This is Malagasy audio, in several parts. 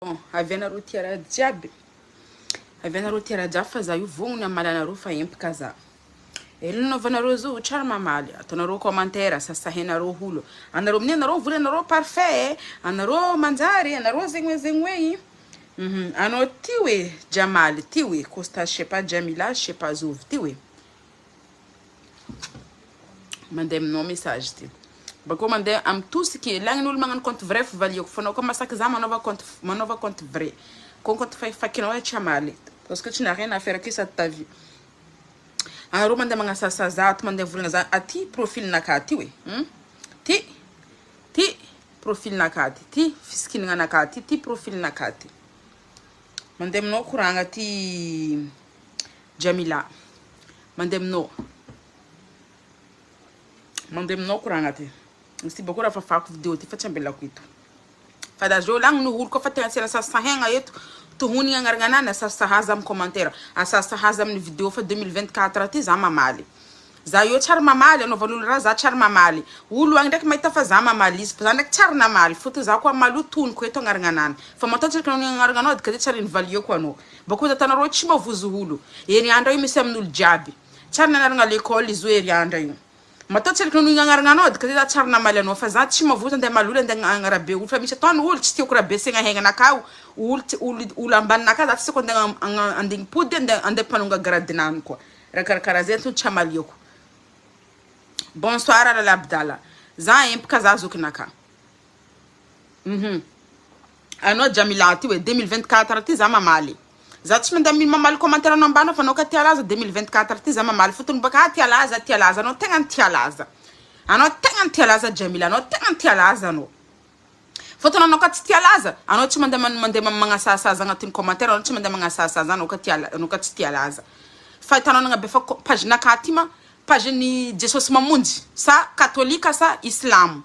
Bon, avy anareo tia raha jiaby. Avy anareo tia raha jiaby fa za io vognona hamaly anareo fa empaka za. Ela nanaovanareo zo tsara mamaly, ataonareo commentaire, sasahinareo olo. Anareo amin'io anareo mivola anareo parfait, anareo manjary, anareo zegny hoe zegny hoe. Mhm, anao ty hoe Jamaly ty hoe Costa je sais pas Jamila je sais pas zovy ty hoe. Mandeha aminao message ty. Bakeo mandeha amy tosike, lagny olo magnano compte vrai fo valiako fa anao koa masaky za manaova compte manaova compte vrai. Ko compte fakifakinao tsy hamaly parce que tu n'as rien à faire que ça de ta vie. Anareo mandeha magnasasa za ato mandeha volagna za aty profil nakahy ty hoe. Hmm? Ty ty profil nakahy ty, ty fisikinagna nakahy ty, ty profil nakahy ty. Mandeha aminao koragna ty Jamila. Mandeha aminao. Mandeha aminao koragna ty. Izy ty bakeo raha fafako vidéo ty fa tsy ambelako eto. Fa da zao lagny no olo koa fa tegna tsy sahegna eto. Tohonigna agnarana anany asa sahaza amin'ny commentaire. Asa sahaza amin'ny vidéo fa 2024 ty za mamaly. Za io tsary mamaly anaovan'olo raha za tsary mamaly. Olo agny ndraiky mahita fa za mamaly izy fa za ndraiky tsary namaly. Fôtony za koa mamaly io toniko eto agnarana anany. Fa matoa tsariky anao agnarana anao dika zay tsary nivaliako anao. Bakeo za tanareo tsy mavozo olo. Heriandra io misy amin'olo jiaby. Tsary nianarana l'école izy io heriandra io. Matoa tsariky anao agnarana anao dika zay za tsary namaly anao fa za tsy mavozo andeha hamaly olo andeha agnarabe olo fa misy ataony olo tsy tiako rabesegna hegnanakahy olo olo olo ambaninakahy za tsy tiako andeha andeha hipody andeha andeha mpanonga gradinany koa. Raha karakaraha zay antony tsy hamaliako. Bonsoir Lala Abdala. Za empaka za zokinaka. Mhm. Anao Jamila ty hoe 2024 ty za mamaly. Za tsy mandeha mamaly commentaire anao ambany fa anao ka tia laza 2024 ty za mamaly fotony baka tia laza tia laza anao tegna tia laza. Anao tegna tia laza Jamila anao tegna tia laza anao. Fôtony anao ka tsy tia laza, anao tsy mandeha mandeha magnasahasaha agnatin'ny commentaire, anao tsy mandeha magnasahasaha anao ka tia anao ka tsy tia laza. Fa hitanao nagnabe fa page-nakahy ty ma page-n'ny Jesosy Mamonjy sa katolika sa islamo.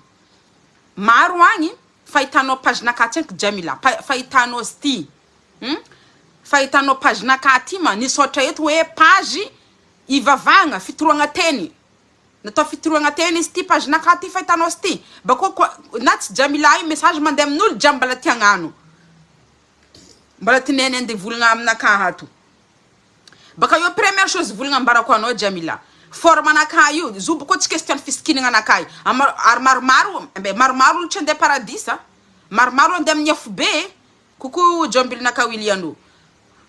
Maro agny fahitanao page-nakahy ty anky Jamila, fahitanao izy ty. Hum? Fahitanao page-nakahy ty ma nisaotra eto hoe page ivavahagna, fitoroagna teny. Natao fitoroagna teny izy ty page nakahy ty fahitanao izy ty. Bakeo koa na tsy Jamila io message mandeha amin'olo jiaby mbala ty hagnano. Mbala ty nene andeha volagna aminakahy ato. Baka eo première chose volagna ambarako anao Jamila. Forme anakahy io, zo boko tsy question fisikinagna anakahy. Ary maromaro, maromaro olo tsy andeha paradisa. Maromaro andeha amin'ny afobe. Coucou Jambilinaka Williano.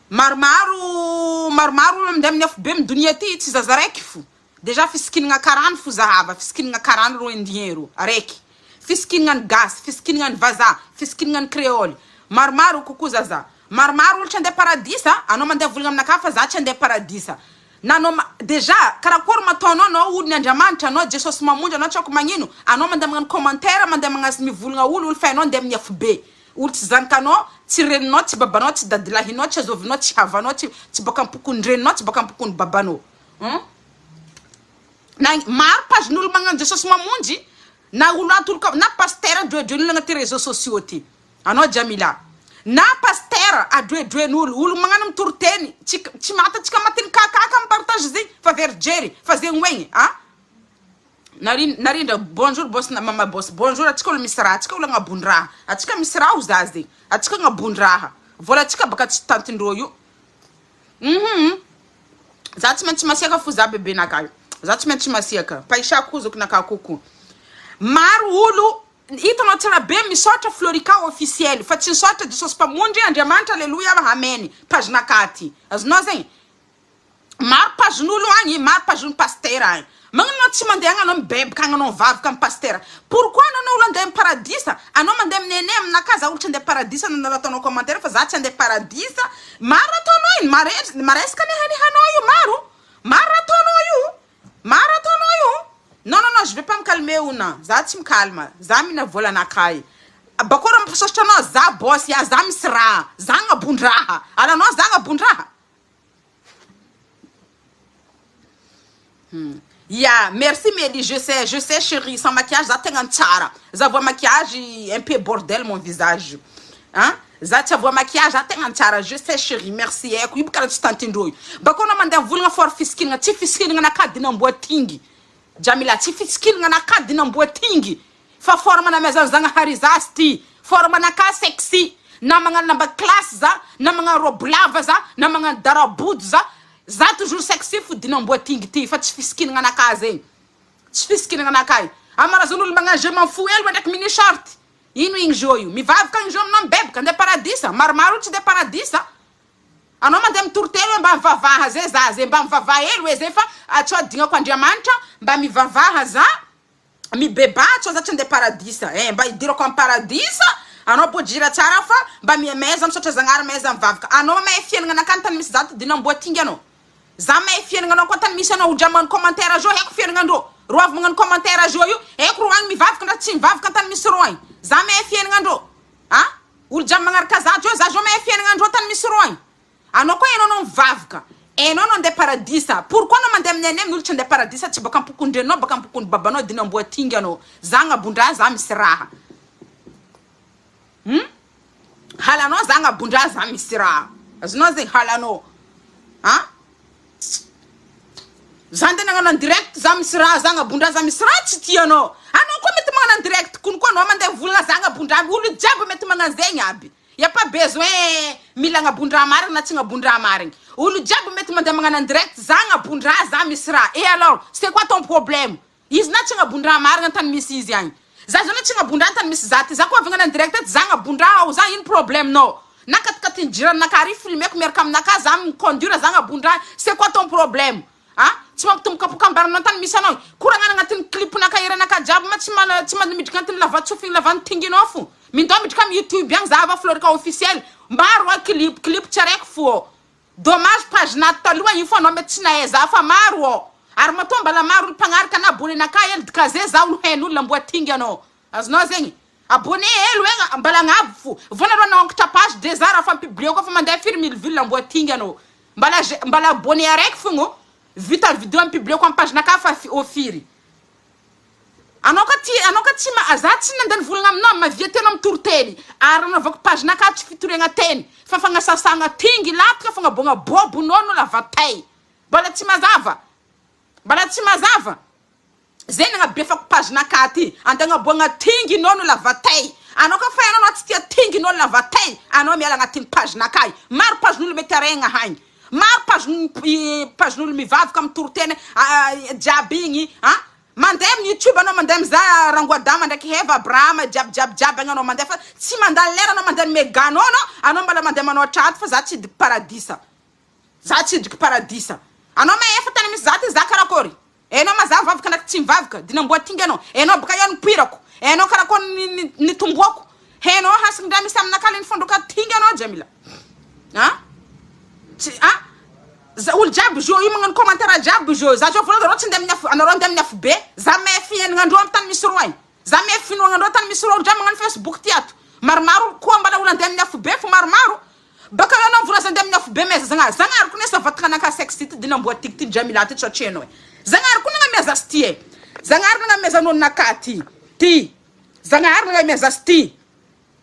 Maromaro maromaro olo mandeha amin'ny afobe amin'ny donia ty, tsy zaza raiky fo. Déjà fisikinagna karany fo zahava, fisikinagna karany reo indien reo, araiky. Fisikinagna ny gasy, fisikinagna ny vazaha, fisikinagna ny créole. Maromaro coucou zaza. Maromaro olo tsy andeha paradisa, anao mandeha volagna aminakahy fa za tsy andeha paradisa. Na anao déjà karakory mataonao anao olony Andriamanitra, anao Jesosy mamonjy, anao tsy haiko magnino, anao mandeha magnano commentaire, mandeha magnas mivolagna olo, olo fa hainao andeha amin'ny afobe. Olo tsy zanakanao, tsy reninao, tsy babanao, tsy dadilahinao, tsy azovinao, tsy havanao, tsy tsy baka am-pokon-dreninao, tsy baka am-pokon'ny babanao. Hum? Na maro page-n'olo magnano Jesosy mamonjy, na olo ato olo na pasteur adroedroen'olo agnaty réseaux sociaux ty. Anao Jamila. Na pasteur adroedroen'olo, olo magnano mitory teny, tsy tsy maty antsika matin'ny kakaka mi-partage zegny fa very jery, fa zegny hoegny, ah? Narindra bonjour boss na mama boss bonjour atsika olo misy raha atsika olo agnabondraha atsika misy raha ho za zegny atsika agnabondraha vola atsika baka tsy tantindreo io mhm za tsy maintsy masiaka fo za bebe nakahy za tsy maintsy masiaka paisha ko zoky nakahy koko maro olo hitanao tsara be misaotra Florica officiel fa tsy nisaotra Jesosy mpamonjy Andriamanitra aleloia amen page nakahy ty azonao zegny Maro pazin'olo agny, maro pazin'ny pasitera agny. Magnino anao tsy mandeha agny anao mibebaka agny anao mivavaka amin'ny pasitera. Pourquoi anao anao olo andeha amin'ny paradisa, anao mandeha amin'ny nene aminakahy za olo tsy andeha paradisa nanao ataonao commentaire fa za tsy andeha paradisa. Maro raha ataonao iny, mare maresaka nihanihanao io maro, maro raha ataonao io, maro raha ataonao io. Non non non je vais pas me calmer ona, za tsy mi-calme, za mihina volanakahy. Bakô raha mampisaotra anao za boss, ya za misy raha, za agnabondraha, alanao za agnabondraha. Hmm. Ya, merci Meli, je sais, je sais chérie, sans maquillage za tegna tsara. Za voa maquillage un peu bordel mon visage. Hein? Za tsy avoa maquillage za tegna tsara, je sais chérie, merci haiko. Io karaha tsy tantindreo io. Bakeo anao mandeha mivolagna fort fisikinagna, tsy fisikinagna nakadin'amboa tingy. Jamila, tsy fisikinagna nakadin'amboa tingy. Fa forme namezan'i Zagnahary za azy ty. Forme nakahy sexy. Na magnano lamba classe za, na magnano robe lava za, na magnano darabodo za, za toujours sexy fodin'amboa tingy ty fa tsy fisikinagna anakahy zegny. Tsy fisikinagna anakahy. Amarazan'olo magnano je m'en fous hely ndraiky mini short. Ino igny zo io? Mivavaka igny zo aminao mibebaka andeha paradisa? Maromaro olo tsy andeha paradisa. Anao mandeha mitory teny hoe mba mivavaha zay za zay, mba mivavaha hely hoe zay fa tsy adignako Andriamanitra, mba mivavaha za. Mibebaha sao za tsy andeha paradisa eh mba hidirako am paradisa anao bojira tsara fa mba mihemeza misaotra zagnahary meheza mivavaka anao mahay fiainagna anakany tany misy za todina amboa tingy anao za mahay fiainagna anao koa tany misy anao hodra magnano commentaire zao haiko fiainagna andreo ro avy magnano commentaire zao io haiko ro agny mivavaka ndra tsy mivavaka tany misy ro agny za mahay fiainagna andreo a olo jiaby magnaraka za zao za zao mahay fiainagna andreo tany misy ro agny Anao koa enao no mivavka enao no andeha paradisa pourquoi anao mandeha amin'ny anay olo tsy andeha paradisa tsy baka ampokondrenao baka ampokony babanao dina amboa tingy anao za agnabondraha za misy raha hum halanao za agnabondraha za misy raha azonao zegny halanao ah za ndeha nagnano en direct za misy raha za agnabondraha za misy raha tsy tianao anao koa mety magnano en direct kony koa anao mandeha mivolagna za agnabondraha olo jiaby mety magnano zegny aby Y'a pas besoin mila agnabondraha marigny na tsy agnabondraha marigny. Olo jiaby mety mandeha magnano en direct za agnabondraha za misy raha et alors c'est quoi ton problème? Izy na tsy agnabondraha marigny antany misy izy agny. Za zao na tsy agnabondraha antany misy za ty za koa avy agnano en direct eto za agnabondraha ao za ino problème nao? Na katikatin'ny jiranonakahy ary filmeko miaraka aminakahy za mi conduire za agnabondraha c'est quoi ton problème? A! Tsy mampitombo kapoka ambaranao tany misy anao e! Koragna agnatin'ny clip-naka hiranaka jiaby ma tsy ma tsy ma midrika agnatin'ny lavatsofigny lavantinginao fo! Mindao midrika am youtube agny zahava Florica officiel maro a clip clip tsy araiky fo ô! Dommage page nato taloha igny fo anao mety tsy nahay za fa maro ô! Ary matoa mbala maro olo mpagnaraka na abonné naka hely dkz za olo hain'olo amboa tingy anao! Azonao zegny? Abonné hely hoe mbala agnabo fo! Vao nareo naonkitra page de za raha fa mi-publier koa fa mandeha firy mille vues lamboa tingy anao! Mbala mbala abonné araiky fogno vita video am publieko am page nakahy fa o firy anao ka ty anao ka tsy ma za tsy nandany volagna aminao ma vie tena mitory teny ary anaovako page nakahy tsy fitoriagna teny fa fagnasasagna tingy lataka fagnaboagna bobo nono lavatay mbala tsy mazava mbala tsy mazava Zay nagnabefako page nakahy ty ande agnaboagna tingy nono lava tay anao ka fa hainao anao tsy tia tingy nono lava tay anao miala agnatin'ny page nakahy maro page n'olo mety aregna hagny maro page page n'olo mivavaka mitory teny jiaby igny a mandeha amin'ny youtube anao mandeha mizaha rangoadama ndraiky heva abrahama jiaby jiaby jiaby agny anao mandeha fa tsy mandany lera anao mandeha mega nono anao mbala mandeha manao atrato fa za tsy hidiko paradisa Za tsy hidriky paradisa. Anao ma efa tany misy za ty za karakôry? Enao ma za mivavaka ndraiky tsy mivavaka? Dinamboa tingy anao. Enao baka eo nipoirako. Enao karakôry nitomboako. Henao hasigny ndra misy aminakahy le nifandroka tingy anao Jamila. A? Tsy a? Za olo jiaby zo io magnano commentaire jiaby zo. Za zao voalohany nareo tsy andeha amin'ny afo anareo andeha amin'ny afo be. Za mahay fiaignanandreo amy tany misy reo agny. Za miha finoagna andreo tany misy reo ndra magnano facebook ty ato maromaro koa mbala olo andeha amin'ny afobe fo maromaro baka eo anao mivolaza andeha amin'ny afobe maiza zagnahary zagnahary koa nesa vatagna anakahy sexe ty dinamboa tiky ty jamila ty tsotrenao e zagnahary koa nagnamia zasy ty e zagnahary nagnamia nononakahy ty ty zagnahary nagnamia zasy ty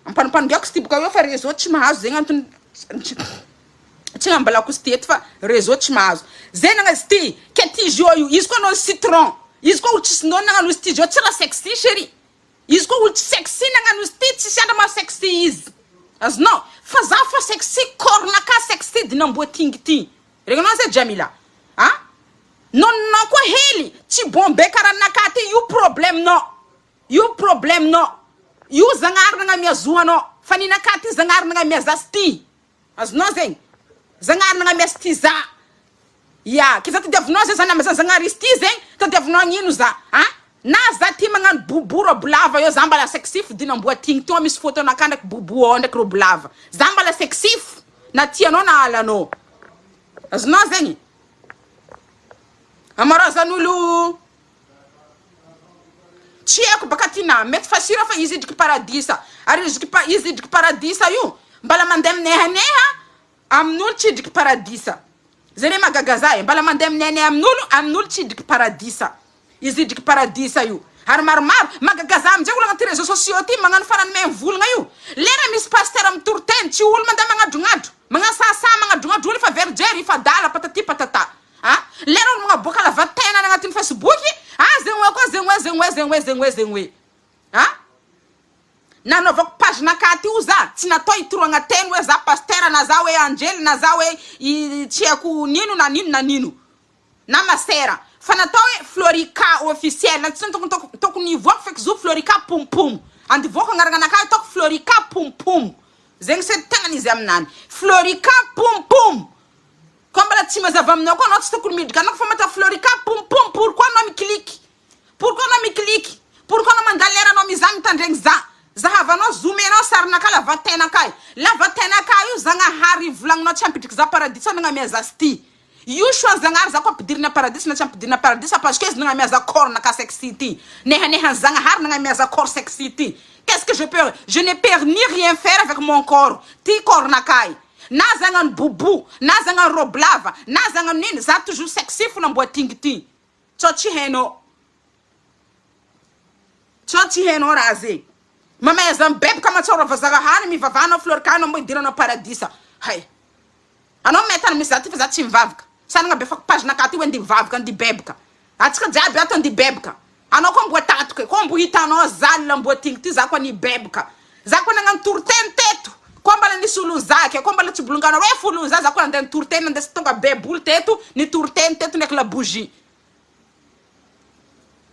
Ampanompanogiako sy ty boka eo fa réseau tsy mahazo zegny antony tsy ambalako sy ty eto fa réseau tsy mahazo zay nagna izy ty ke ty izy io izy koa anao citron izy koa olo tsisy nono nagnano izy ty izy io tsy raha sexy chérie izy koa olo tsy sexy nagnano izy ty tsisy andra maha sexy izy azonao fa za fa sexy corps naka sexy dinamboa tingy ty regninao zay Jamila a nononao koa hely tsy bon be karaha naka ty io problème nao Io problème nao io zagnahary nagnamia zo anao fa ninakahy ty zagnahary nagnamia za sy ty azonao zegny zagnahary nagnamia sy ty za ya ke za tadiavinao zay za nama zagnahary izy ty zegny tadiavinao agnino za a na za ty magnano bobo robe lava eo za mbala sexy fo dinamboa tigny tô misy photo nakahy ndraiky bobo ao ndraiky robe lava za mbala sexy fo na tianao na halanao azonao zegny amarazan'olo Tsy haiko baka ty na mety fa sira fa izy hidriky paradisa ary izy izy hidriky paradisa io mbala mandeha minehaneha amin'olo tsy hidriky paradisa zay le mahagaga za e mbala mandeha minehaneha amin'olo amin'olo tsy hidriky paradisa izy hidriky paradisa io ary maromaro mahagaga za amizay olo agnaty réseaux sociaux ty magnano farany mivolagna io lera misy pasteur mitory teny tsy olo mandeha magnadrognadro magnasahasaha magnadrognadro olo efa very jery efa adala patati patata A! Lera olo magnaboaka lava tena any agnatin'ny facebook a zegny hoe koa zegny hoe zegny hoe zegny hoe zegny hoe zegny hoe a! Nanaovako page nakahy ty o za. Tsy natao hitoroagna teny hoe za pasitera na za hoe anjely na za hoe i tsy haiko nino na nino na nino. Na masera. Fa natao hoe Florica officiel. Tsy tokony tokony hivoaka feky zo Florica pom pom. Andivoako agnarana anakahy ataoko Florica pom pom. Zegny se tegna izy aminany. Florica pom pom. Koa mbola tsy mazava aminao koa anao tsy tokony miditra anao fa mahita Florica pom pom pourquoi anao mikiliky? Pourquoi anao mikiliky? Pourquoi anao mandany lera anao mizaha mitandregny za? Zahavanao zoomenao sarinakahy lavatenakahy. Lavatenakahy io Zagnahary volagninao tsy hampidriky za paradisa nagnamia za sty. Io choix Zagnahary za ko ampidirina paradisa na tsy ampidirina paradisa parce que izy nagnamia za corps nakahy sexy ty. Nehanehany Zagnahary nagnamia za corps sexy ty. Qu'est-ce que je peux? Je ne peux ni rien faire avec mon corps. Ty corps nakahy. Na za hagnano boubou, na za hagnano robe lava, na za hagnano nino, za toujours sexy fona mboa tingy ty. Tsao tsy hainao. Tsao tsy hainao raha zegny. Mamaiza mibevoka mahatsiaro vazaha mivavaha anao florika anao mbô hidiranao paradisa. Hay. Anao mety any misy za ty fa za tsy mivavaka. Sa nagnabefako page nakahy ty hoe andeha hivavaka andeha hibeboka. Atsika jiaby ato andeha hibeboka. Anao koa mboa tatoka e, koa mbo hitanao zalina mboa tingy ty za koa nibeboka. Za koa nagnano toriteny teto. Koa mbala nisy olo nizaha ke, koa mbala tsy bolongana hoe folo nizaha za koa nandeha nitoriteny nandeha tonga baiboly teto, nitoriteny teto ndraiky labougie.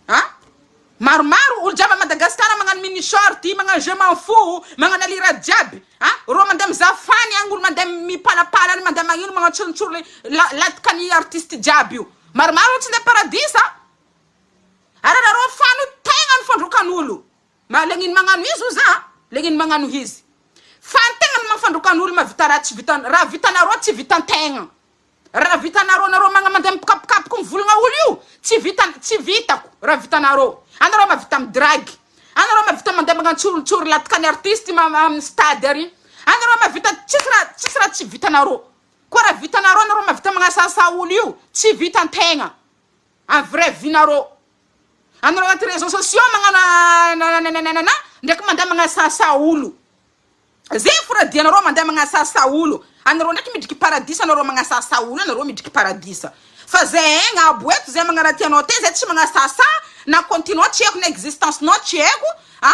A! Maromaro olo jiaby a Madagascar magnano mini short, magnano je m'en fous, magnano alira jiaby. A! Rô mandeha mizaha fany agny, olo mandeha mipalapala any, mandeha magnino, magnantsontsory latika ny artiste jiaby io. Maromaro olo tsy ndeha paradisa. Ary nareo fano tegna ny fandrokan'olo. Ma legnino magnano izy oza a, legnino magnano izy. Fa ny tegna ny mafandrokan'olo mahavita raha tsy vitan raha vitanareo tsy vitantegna. Raha vitanareo nareo magna mandeha mipikapokapoka mivolagna olo io tsy vitan tsy vitako raha vitanareo. Anareo mahavita midragy, anareo mahavita mandeha magnantsoritsory latikany artiste ma amin'ny stade ary, anareo mahavita tsisy raha tsisy raha tsy vitanareo. Koa raha vitanareo nareo mahavita magnasasa olo io tsy vitantegna. En vrai vie nareo. Anareo anaty réseaux sociaux magnano nananananana ndraiky mandeha magnasasa olo. Zegny fo raha dianareo mandeha magnasasa olo. Anareo ndraiky midriky paradisa anareo magnasasa olo anareo midriky paradisa. Fa zay agnabo eto zay magnaraty anao te zay tsy magnasasa na continue tsy haiko na existence nao tsy haiko a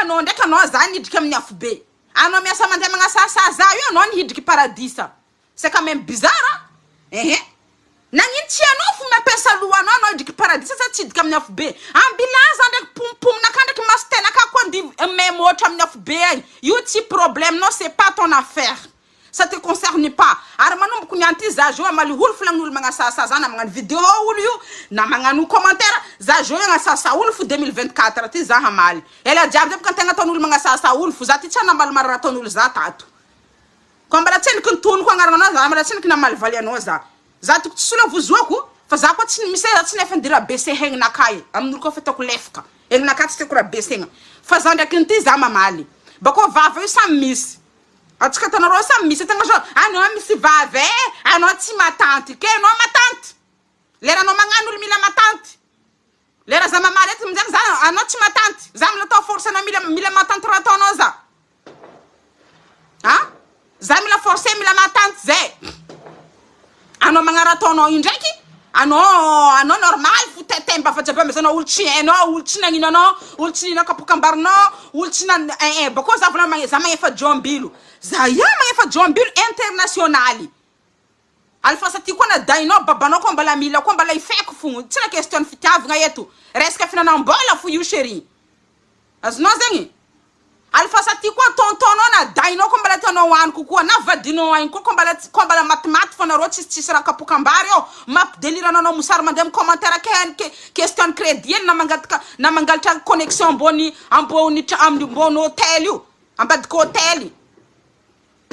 anao ndraiky anao za nidriky amin'ny afobe. Anao miasa mandeha magnasasa za io anao nihidriky paradisa. C'est quand même bizarre an! Ehe. Nagnino tsy anao fo mampiasa lohanao anao hidriky paradisa sa tsy hidika amin'ny afobe? Ambilaza ndraiky pompominakahy ndraiky masotenakahy koa andia memôtra amin'ny afobe agny. Io tsy problème-nao c'est pas ton affaire. Ça te concerne pas. Ary manomboko niany ty za zo hamaly olo folagnin'olo magnasasa za na magnano video olo io na magnano commentaire za zo hagnasasa olo fo 2024 ty za hamaly. Ela jiaby zay boka antegna ataon'olo magnasasa olo fo za ty tsy hanamaly marina ataon'olo za tato. Koa mbola tsendriky ny tonoko agnarana anao za mbola tsendriky namalivaly anao za. Za toko tsy sola vozoako fa za koa tsy misy za tsy nefa ndira bese hegnanakahy amin'olo koa fa ataoko lefaka hegnanakahy tsy tiako raha besegna fa za ndraiky nity za mamaly bakeo vava io samy misy atsika atanareo samy misy ategna zao anao misy vava e anao tsy matanty ke anao matanty leranao magnano olo mila matanty lera za mamaly eto aminjegny za anao tsy matanty za mila atao force anao mila mila matanty raha ataonao za A! Za mila forcer mila matanty zay. Anao magnara ataonao io ndraiky, anao anao normal fo taitai-bava jiaby amezanao olo tsy hainao, olo tsy nagnino anao, olo tsy nihina kapokam-barinao, olo tsy nan eh eh bakeo za vola magne za magnefa jombilo, za ia magnefa jombilo internationaly. Alphonse ty koa nadahinao babanao koa mbola mila koa mbola ifeko fo tsy la question ny fitiavagna eto resaka fihinanam-bola fo io chérie azonao zegny Alphonse ty koa tonton nao nadahinao koa mbola tianao hoaniko koa na vadinao agny koa koa mbola koa mbola matimaty fo nareo tsisy tsisy raha kapokam-bary eo mampidelira anao anao mosary mandeha mi commentaire ke question ny crédit hely na mangataka na mangalatra connexion ambony ambony ambony hotel io ambadika hotel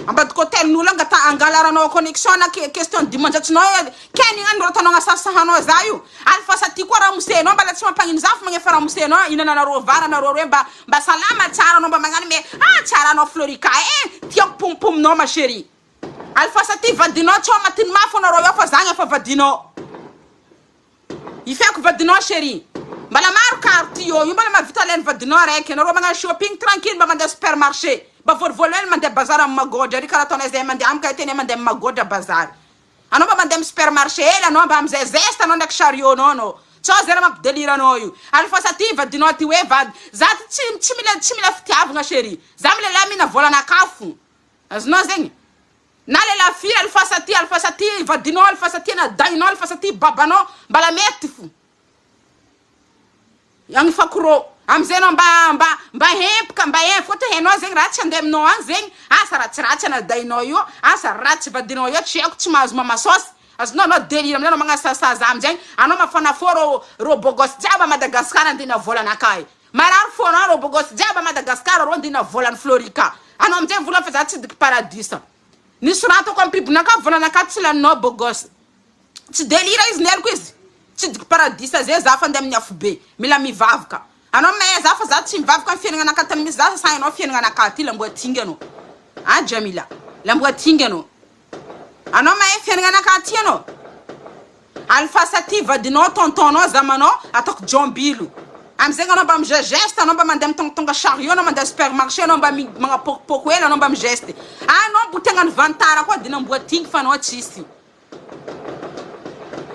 Ambadika hotel n'olo angata angalaranao connexion na question dimanjatonao eo ken igny anoratanao agnasasahanao za io alfa sa ty koa ramosenao mbala tsy mampagnino za fa magnefa ramosenao ihinananareo vary anareo roe mba mba salama tsara anao mba magnano mais ah tsara anao florika eh tiako pompominao ma cherie alfa sa ty vadinao tsao matiny mafy anareo eo fa za agnefa vadinao. Ifeko vadinao chérie. Mbala maro carte io, io mbala mahavita alainy vadinao araiky, anareo magnano shopping tranquille mba mandeha supermarché, mba volovoloiny mandeha bazary am magodra ary karaha ataonay zay mandeha amiko teny mandeha am magodra bazary. Anao mba mandeha am supermarché hely anao mba amizay zeste anao ndraiky chariot nao anao. Tsao zay raha mampidelira anao io. Alefaso aty vadinao aty hoe vady. Za ty tsy tsy mila tsy mila fitiavagna chérie. Za mila lehilahy mihina volanakafo. Azonao zegny? Na lehilahy firy alefaso aty alefaso aty vadinao alefaso aty anadahinao alefaso aty babanao mbala mety fo. Agny fakirô. Amizay anao mba mba mba hempaka mba he fôtony hainao zegny raha tsy andeha aminao agny zegny asa ratsiratsy anadahinao io asa ratsy vadinao io tsy haiko tsy mahazo mamasôsy azonao anao delire amizay anao magnasasaza amizegny anao mafana fô rô rô bôgôsy jiaby a Madagascar andeha hina vôlanakahy marary fônao rô bôgôsy jiaby a Madagascar rô andeha hina vôlan'i Florica anao amizay mivolagna fa za tsy hidiky paradisa nisoratako amy pub-nakahy vôlanakahy tsy laninao bôgôsy Tsy delira izy ny heloko izy tsy diko paradisa ze za fa ndeha amin'ny afobe mila mivavka anao mahay za fa za tsy mivavka ny fiainagna anakahy tany misy za sa enao fiainagna anakahy ty lamboa tingy anao a Jamila lamboa tingy anao anao mahay fiainagna anakahy ty anao alifasa ty vadinao tonton nao zamanao ataoko jombilo amizegny anao mba migeste anao mba mandeha mitongatonga chariot anao mandeha supermarché anao mba magnapokopoko hely anao mba migeste anao mbo tegna nivantara koa dinamboa tingy fa anao tsisy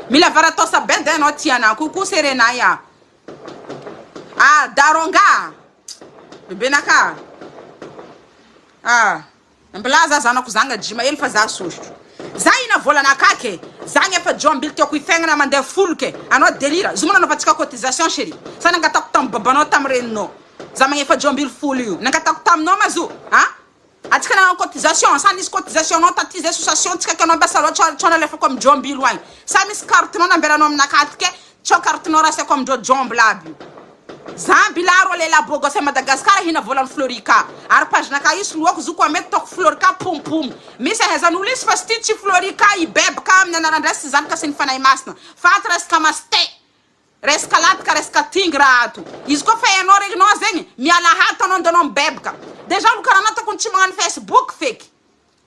Mila varatosa be de anao tiana. Coucou Serena ya. Ah daronga. Bebe naka. Ah. Mbola za zanako zanga jima hely fa za sosotro. Za ina volanaka ke. Za gnefa jombily tiako hifaignana mandeha folo ke. Anao delira. Zoma nanaovantsika cotisation chérie. Sa nangatako tam babanao tam reninao. Za magnefa jombily folo io. Nangatako taminao ma zo. Ah. Atsika nanao cotisation sa nisy cotisation nao taty zay sosation tsika ke anao ampiasa reo tsao tsao nalefako am jombilo agny sa misy carte nao namberanao aminakahy aty ke tsao carte nao rasaiko amindreo jomble aby io za bila reo lehilahy beau gosse à Madagascar hina volan'i Florica ary page nakahy io soloako zoko ameko taoko Florica pom pom misy ahaizan'olo izy fa sy ty tsy Florica hibebaka amin'ny anaran-dRay sy Zanaka sy ny Fanahy Masina fa ato resaka maste Resaka latika resaka tingy raha ato. Izy koa fa hainao regninao zegny, miala hato anao andehanao mibebaka. Déjà olo karaha anao tokony tsy magnano facebook feky.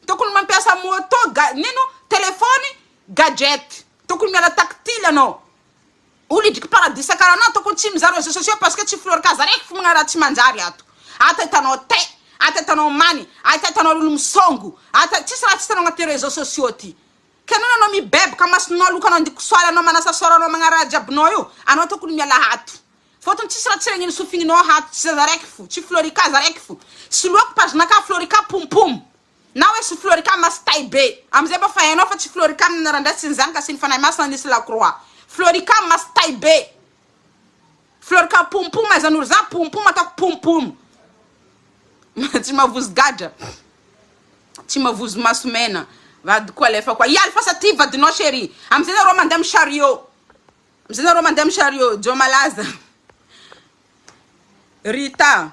Tokony mampiasa moto ga nino telefony gadget. Tokony miala tactile anao. Olo hidriky paradisa karaha anao tokony tsy mizaha réseaux sociaux parce que tsy florikaza raiky fo magnano raha tsy manjary ato. Ato ahitanao tay, ato ahitanao many, ato ahitanao olo misongo, ato tsisy raha tsy hitanao agnaty réseaux sociaux ty. Ka anao anao mibebaka masonao aloka anao andeha kosoala anao manasa sora anao magnaraha jiabinao io anao tokony miala ato fotony tsisy raha tsy regniny sofignинao ato tsy zaza raiky fo tsy florica za raiky fo soloako page naka florica pom pom na hoe sy florica masitay be amizay mba fa hainao fa tsy florica amin'ny anaran-dray sy ny zanaka sy ny fanahy masina nisy la croix florica masitay be florica pom pom aizan'olo za pom pom ataoko pom pom tsy mavozo gadra Tsy mavozo maso mena. Vadiko alefa koa. Ia alefaso aty vadinao chérie. Amizay nareo mandeha amin'ny chariot. Amizay nareo mandeha amin'ny chariot. Joe malaza. Rita.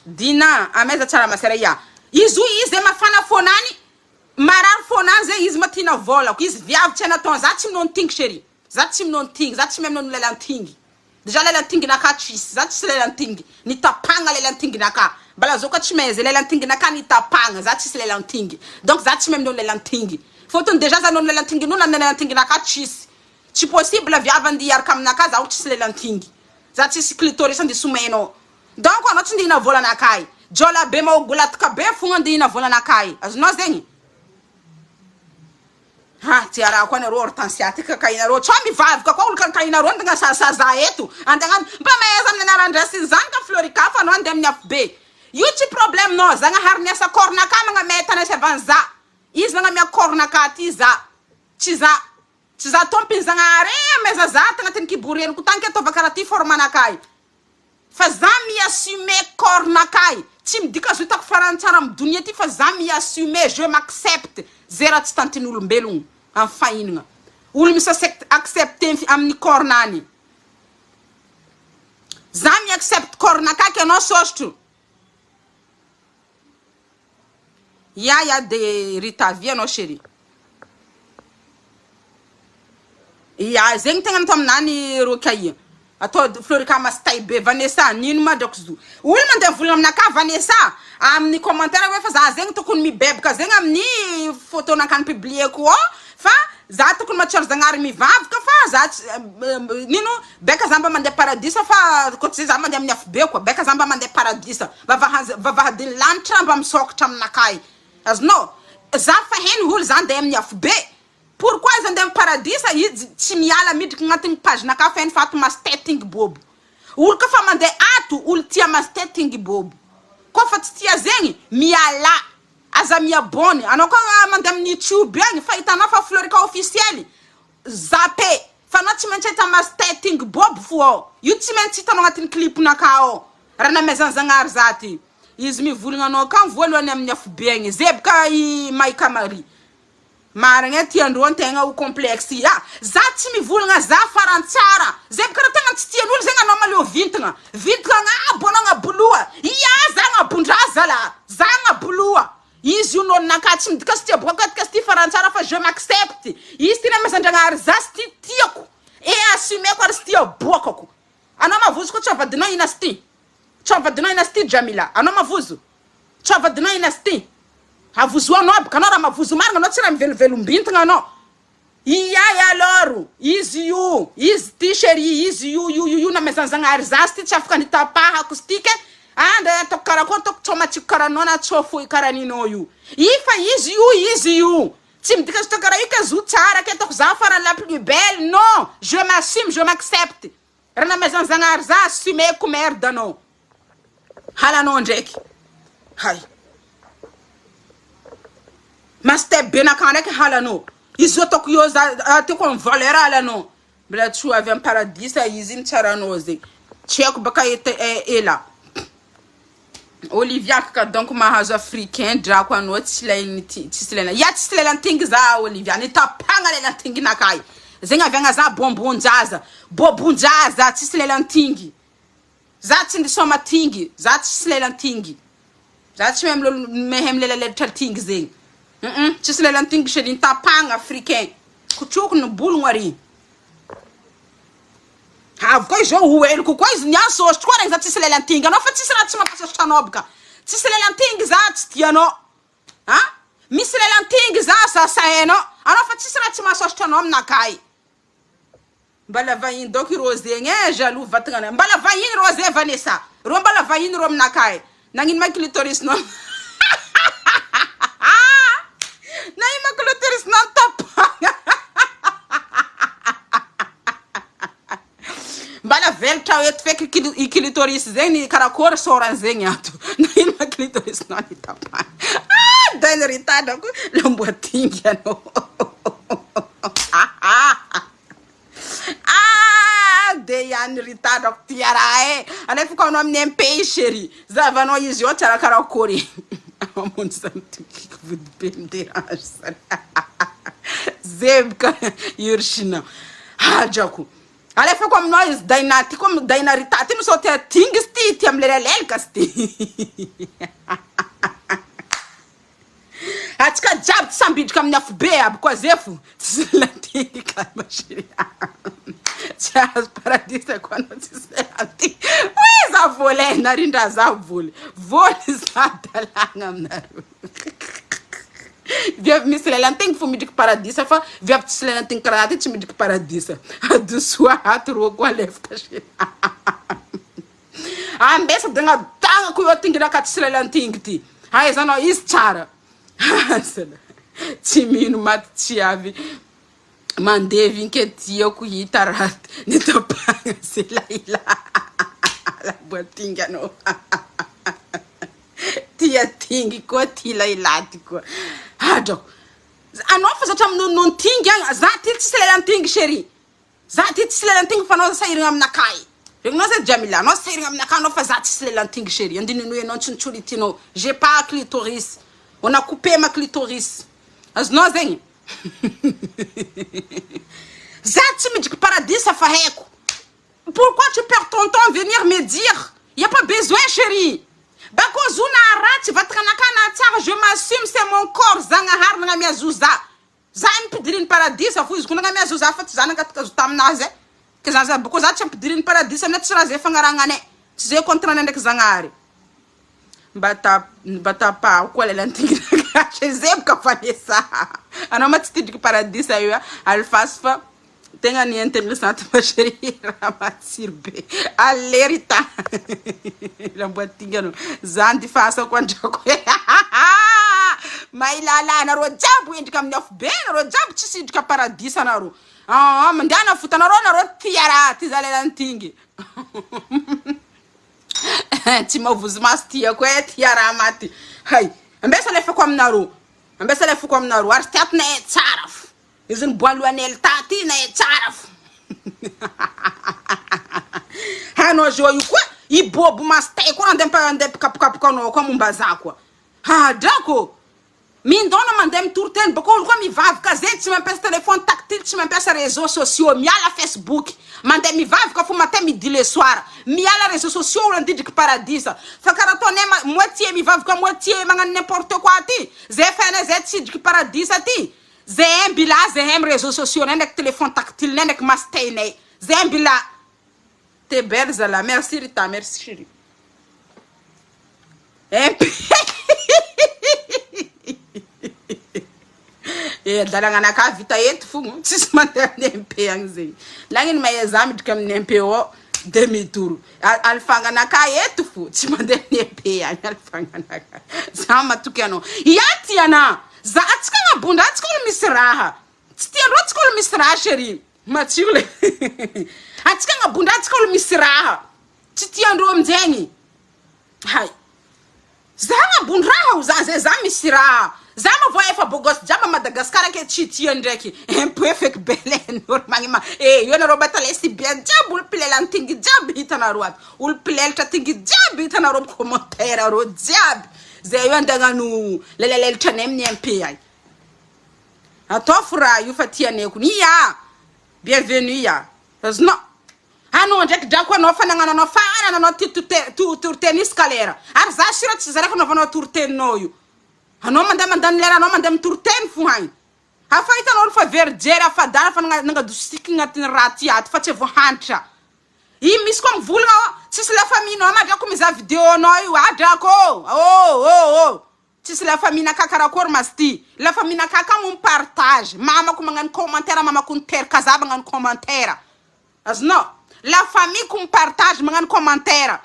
Dina. Amaiza tsara masera ia. Izy io izy zay mafana fona any. Marary fona any zay izy matina volako. Izy viavy tsy hainatao za tsy minono tingy chérie. Za tsy minono tingy. Za tsy mahay minono lelantingy. Dejà lelantinginakahy tsisy, za tsisy lelantingy, nitapagna lelantinginakahy, mbala zao koa tsy mahay zay, lelantinginakahy nitapagna, za tsisy lelantingy, donc za tsy mahay minono lelantingy, fôtony dejà za nono lelantingin'olo amin'ny lelantinginakahy tsisy, tsy possible viavy andeha hiaraka aminakahy za olo tsisy lelantingy, za tsisy clitoris andeha somainao, donc anao tsy andeha hihina vôlanakahy, jôla be maogolataka be fogna andeha hihina vôlanakahy, azonao zegny? Ha ty arahako anareo Hortensia ty kakainareo sao mivavaka koa olo kankainareo andeha sasaza eto andeha hagnano mba mahaiza amin'ny anaran-dray sy ny zanaka Florica fa anao andeha amin'ny afobe io tsy problème nao Zagnahary niasa corps-nakahy magnamea tanasiavany za izy magnamea corps-nakahy ty za tsy za tsy za tompiny Zagnahary e ameza za tagnatin'ny kibo reniko tagny ke ataova karaha ty forme-nakahy Fa za mi assumer corps nakahy, tsy midika zo hitako farany tsara am donia ty fa za mi assumer, je m'accepte, ze raha tsy tantin'olombelogno am fahinagna. Olo mi s'accepte accepter amin'ny corps nany. Za mi accepte corps nakahy ke anao sosotro. Ya ya de Rita avia anao chérie. Ya zegny tegna natao aminany Rokaia. Atao Florica masitay be Vanessa nino ma drako zo. Olo mandeha mivolagna aminakahy Vanessa amin'ny commentaire hoe fa za zegny tokony mibebaka zegny amin'ny photo nankany publier-ko ao fa za tokony mahatsiaro Zagnahary mivavaka fa za tsy nino Beka za mba mandeha paradisa fa koa tsy zay za mandeha amin'ny afobe koa beka za mba mandeha paradisa vavahaz vavahadin'ny lanitra mba misokatra aminakahy azonao za fa heno holy za ndeha amin'ny afobe. Pourquoi izy andeha am paradisa izy tsy miala midriky agnatin'ny page naka feno faty masteting bobo. Olo koa fa mandeha ato olo tia masteting bobo. Koa fa tsy tia zegny mialà. Aza mi-abonne. Anao koa mandeha amin'ny youtube agny fa hitanao fa Florica officiel zappe fa anao tsy maintsy ahita masteting bobo fo ao. Io tsy maintsy hitanao agnatin'ny clip naka ao. Raha namezan'i Zagnahary za ty. Izy mivolagna anao akagny voalohany amin'ny afobe agny. Zeboka i Maika Marie. Marigna e tiandreo antegna ho complexe ah za tsy mivolagna za farany tsara zay boka raha tegna tsy tian'olo zegny anao maleo vintagna vintagna agnabo anao agnaboloha ia za agnabondraha zala za agnaboloha izy io nônonakahy tsy midika sy tia boka ka sy tia farany tsara fa je m'accepte izy ty namezandragnahary za sy ty tiako et assumeko ary sy ty aboakako anao mavozo koa tsy avadinao ina sy ty tsy avadinao ina sy ty Jamila anao mavozo Tsy avadinao ina sy Havozoanao aby ka anao raha mavozo marina anao tsy raha mivelovelombintagna anao Iay alors izy io izy ty cherie izy io io io io namezan'i Zagnahary za sy ty tsy afaka nitapahako sy ty ke ah ndra ataoko karakory ataoko tsao matsiko karaha anao na tsao fohy karaha ninao io i fa izy io izy io tsy midika izy karaha io ke zo tsara ke ataoko za farany la plus belle non je m'assume je m'accepte raha namezan'i Zagnahary za assumeko merde anao Halanao ndraiky. Hay. Master be nakà ndraiky halanao. Izy io ataoko io za ataoko en valeur halanao. Mbola tsy ho avy am paradisa izy mitsara anao zegny. Tsy haiko baka ela. Olivia kaka donc mahazo africain drako anao tsy ilaigny ty tsisy ilaina. Ya tsisy lelantingy za Olivia nitapagna lelantinginakahy. Zegny aviagna za bonbon-jaza. Bobon-jaza tsisy lelantingy. Za tsy ndisoma tingy, za tsisy lelan tingy, za tsy mahay milolo mahay milelalelatra tingy zegny, hum tsisy lelan tingy chérie nitapagna africain, kotroko ny bologno ary, avy koa izy eo ho heloko koa izy niany sôsitry koa regny za tsisy lelan tingy anao fa tsisy raha tsy mampasôsitra anao boka, tsisy lelan tingy za tsy tianao, a misy lelan tingy za sasainao, anao fa tsisy raha tsy mahasôsitra anao aminakahy. Mbala vahiny donc i Rose egny eh jaloux vatagna anay mbala vahiny Rose Vanessa reo mbala vahiny reo aminakahy nagnino ma clitoris nao nagnino ma clitoris nao nitapahagna mbala velatra eto feky i clitoris zegny karakôry sôrany zegny ato nagnino ma clitoris nao nitapahagna ah dainy ry tadrako lamboa tingy anao Ah de ihany ry tadrako tia raha e alefako anao amin'ny MP chérie zahavanao izy eo tsara karakory mamonjy zany tokiko vody be mi-dérange zany zeboka Urshina hadrako alefako aminao izy Daina ty koa Daina Rita ty misao tia tingy izy ty tia milelalelaka izy ty Atsika jiaby tsy sambidrika amin'ny afobe aby koa zefo tsy latingy calme chérie tsy azo paradisa koa anao tsisy latingy oui za voly eh narindra za voly voly za dalagna aminareo viavy misy lelantingy fo midriky paradisa fa viavy tsisy lelantingy karaha ty tsy midriky paradisa adosoa ato rô koa alefaka chérie Ambesa de tagnako io atingina ka tsisy lelantingy ty. Ahaizanao izy tsara. Asana. Tsy mino maty tsy avy mandevy nke tiako hita raha nitapahana ze lahilahy laboatingy anao. Tia tingy koa ty lahilahy ty koa. Adrako. Anao fa zatra minonono tingy agny. Za ty tsisy lelantingy chérie. Za ty tsisy lelantingy fa anao sahiragna aminakahy. Regninao zay Jamila, anao sahiragna aminakahy anao fa za tsisy lelantingy chérie, andininoy anao antsontsolitianao, j'ai pas clitoris, on a coupé ma clitoris, azonao zegny? Za tsy midriky paradisa fa haiko, pourquoi tu perds ton temps venir me dire, y a pas besoin chérie, bakô zo na ratsy vatagnanakahy na tsara je m'assume c'est mon corps, Zagnahary nagnamia zo za. Za ampidiriny paradisa fo izy ko nagnamia zo za fa tsy za nangataka zo taminazy e ke za za boko za tsy ampidiriny paradisa aminay tsy raha zay fagnaragnanay tsy zay contrat nay ndraiky zagnahary mba ta mba tapaho koa lelan'tinginakahy zay boka Vanessa anao ma tsy tendriky paradisa io a alifasy fa. Tegna ny interessante ma chérie raha matsiro be. Allez Rita. Lamboa tingano. Za ndifasako andrako. Mailala anareo jiaby endrika amin'ny afo be anareo jiaby tsisy hidrika paradisa anareo. Ah, mandehana fota anareo anareo tia raha ty za lelantingy. Tsy mavozo maso tiako e, tia raha maty. Hay, ambesa alefako aminareo. Ambesa alefako aminareo ary tiato na e tsara fo. Izy ny boalohan'el taty na e tsara fo. Hanao zao io koa, i bobo maso tay koa andeha andeha mpikapokapoka anao koa momba za koa. Hadrako. Mindona mandeha mitory teny baka olo koa mivavaka zay tsy mampiasa téléphone tactile tsy mampiasa réseaux sociaux miala Facebook mandeha mivavaka fo matin midi le soir miala réseaux sociaux olo andidriky paradisa fa karaha ataonay ma moitié mivavaka moitié magnano n'importe quoi ty zay fainay zay tsy hidriky paradisa ty zay mbila zay am réseaux sociaux nay ndraiky téléphone tactile nay ndraiky masteynay zay mbila T'es belle zala merci Rita merci chérie. MP Eh adalagna anakahy vita eto fogna tsisy mandeha amin'ny MP agny zegny. Lagniny mahay za miditra amin'ny MP ao de midoro. Alifagna anakahy eto fo tsy mandeha amin'ny MP agny alifagna anakahy. Za matoky anao. Ia tiana za antsika agnabondra antsika olo misy raha. Tsy tiandreo antsika olo misy raha chérie. Matsiro le. Antsika agnabondra antsika olo misy raha. Tsy tiandreo aminjegny. Hay. Za agnabondraha ho za zay za misy raha. Za ma voa efa beau gosse jiaby à Madagascar ake tsy tia ndraiky. Un peu feky be le normal. Eh io nareo mahita lesbienne jiaby olo mpilelantingy jiaby hitanareo ato. Olo mpilelatra tingy jiaby hitanareo am commentaire areo jiaby. Zay io andeha hagnano lelalela anay amin'ny MP agny. Ataovy raha io fa tianay ko. Ia! Bienvenue ia. Azonao. Anao ndraiky drako anao fa nagnano anao farany anao ty toriteny isaka lera. Ary za sura tsy zarako anaovanao toriteninao io. Anao mandeha mandany lera anao mandeha mitoriteny fo hagny. Hafa hitanao olo fa very jery afadala fa nagnadosika agnatin'ny raha ty ato fa tsy voahantra. I misy koa mivolagna ô tsisy la famille nao ma drako mizaha vidéo nao io ah drako ô ô ô ô. Tsisy la famille naka karakory ma zty la famille naka ka mo mipartage mamako magnano commentaire mamako niteraka za magnano commentaire azonao la famille ko mipartage magnano commentaire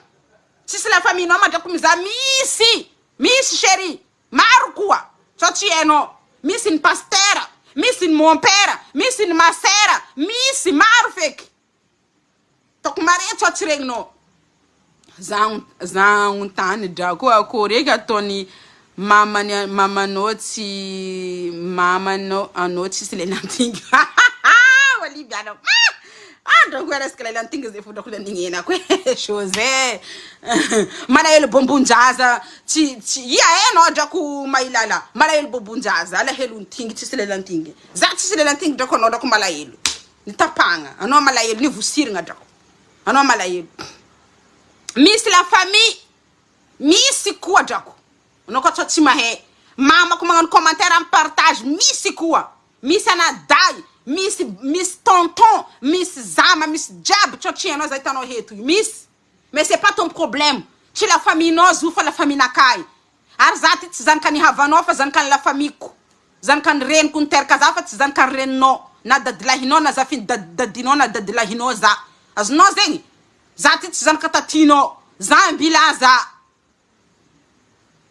tsisy la famille nao madrako mizaha misy misy cherie maro koa sao tsy hainao misy ny pasteur misy ny mon père misy ny ma sœur misy maro feky Ataoko mare tsao tsy regninao. Za za agnontany drako akory eky ataony mamany mamanao tsy mamanao anao tsisy lelantinga Oliviana ah drako resaka lelantinga zay fo drako le nignenako e José malahelo bombon-jaza tsy tsy ia hainao drako mahilala malahelo bombon-jaza alahelo ntingy tsisy lelantinga za tsisy lelantinga drako anao drako malahelo Ny tapahagna anao malahelo ny vosirigna drako anao malahelo misy la famille misy koa drako anao koa tsy mahay mamako magnano commentaire am partage misy koa misy anadahy misy misy tonton misy zama misy jiaby tsao tsy hainao za hitanao eto io misy mais c'est pas ton problème tsy la famille nao zo fa la famille nakahy ary za ty tsy zanaky ny havanao fa zanaky ny la famille ko Zanaka ny reniko niteraka za fa tsy zanaka ny reninao na dadilahinao na zafiny dadinao na dadilahinao za. Azonao zegny? Za ty tsy zanaka tatinao. Za mbila za.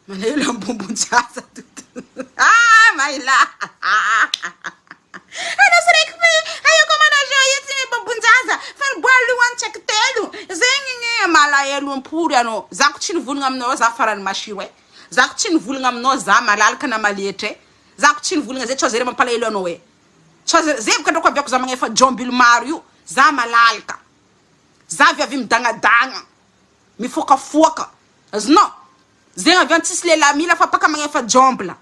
Malahelo am bombon-jaza toto. Ah maila. Anao sy raiky fe aia koa manao jeu io tsy bombon-jaza fa ny boalohany tsy haiko telo. Zegny gny malahelo ampory anao. Za ko tsy nivolagna aminao za farany masiro e. Za ko tsy nivolagna aminao za malalaka na malietra e! Za ko tsy nivolagna zay tsao zay mampalahelo anao e! Tsao zay zay boka drako aviako za magnefa jômbilo maro io za malalaka za viavy midagnadagna mifoakafoaka azonao zegny avy any tsisy lehilahy mila fa paka magnefa jômbla